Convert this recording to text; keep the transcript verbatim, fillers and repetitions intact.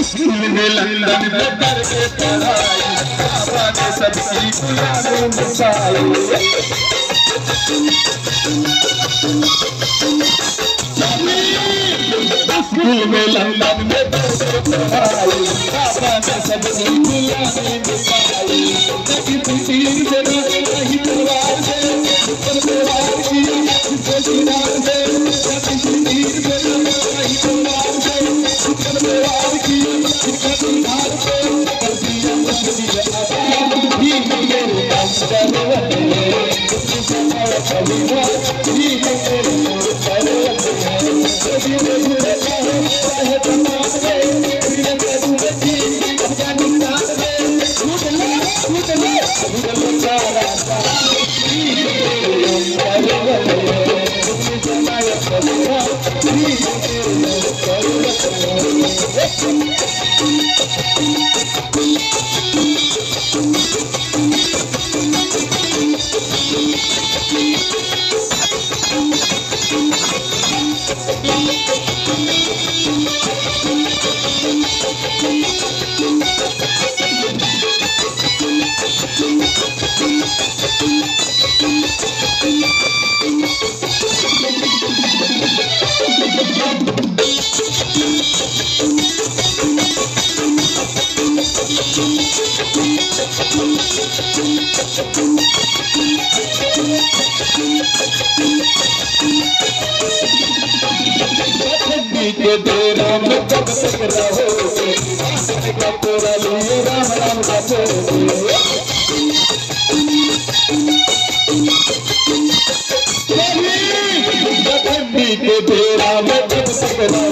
School में London में पढ़ के पढ़ाई, बाबा ने सबकी गुलामी मिटाई। स्कूल में लंदन में पढ़ के पढ़ाई, बाबा ने सबकी गुलामी मिटाई। के डेरा में जब तक रहोगे, का तोरा लिए राम राम का बोलोगे। के डेरा में जब तक रहोगे,